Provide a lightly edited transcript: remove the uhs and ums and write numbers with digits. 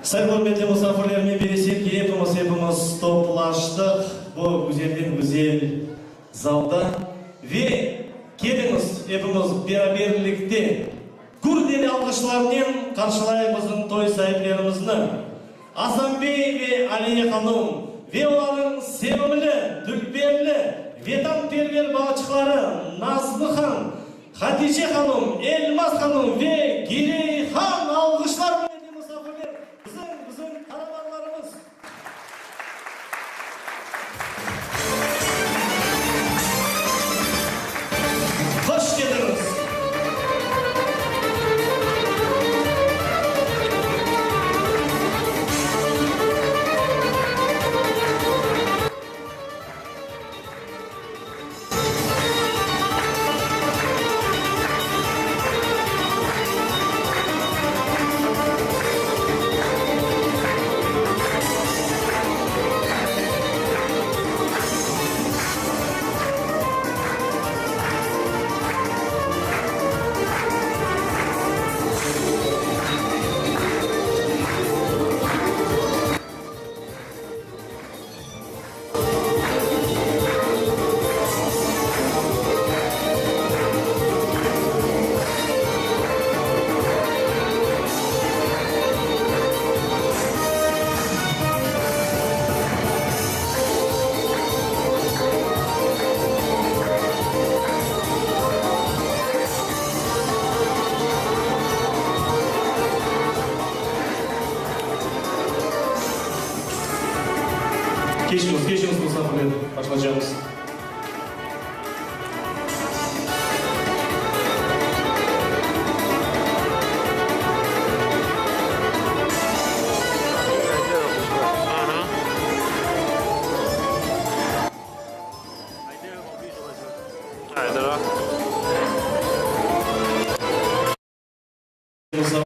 Sayın ürmetli musafirler, men bilesem ki, epimiz, epimiz toplaştıq bu güzelden güzel zalda ve keliñiz, epimiz beraberlikte gürdeli alğışlarnen qarşılayıq bizim toy saiplerimizni, Asan bey ve Aliye hanum ve olarnıñ sevimli, dülberli, vetanperver balaçıqları Nazlı han, Hatice hanum, Elmaz hanum ve Girey han! Alğışlar, ürmetli musafirler, bizim, bizim qaramanlarımız! Hoş keldiñiz! Keçiñiz, keçiñiz, musafirler, başlaycaqmız.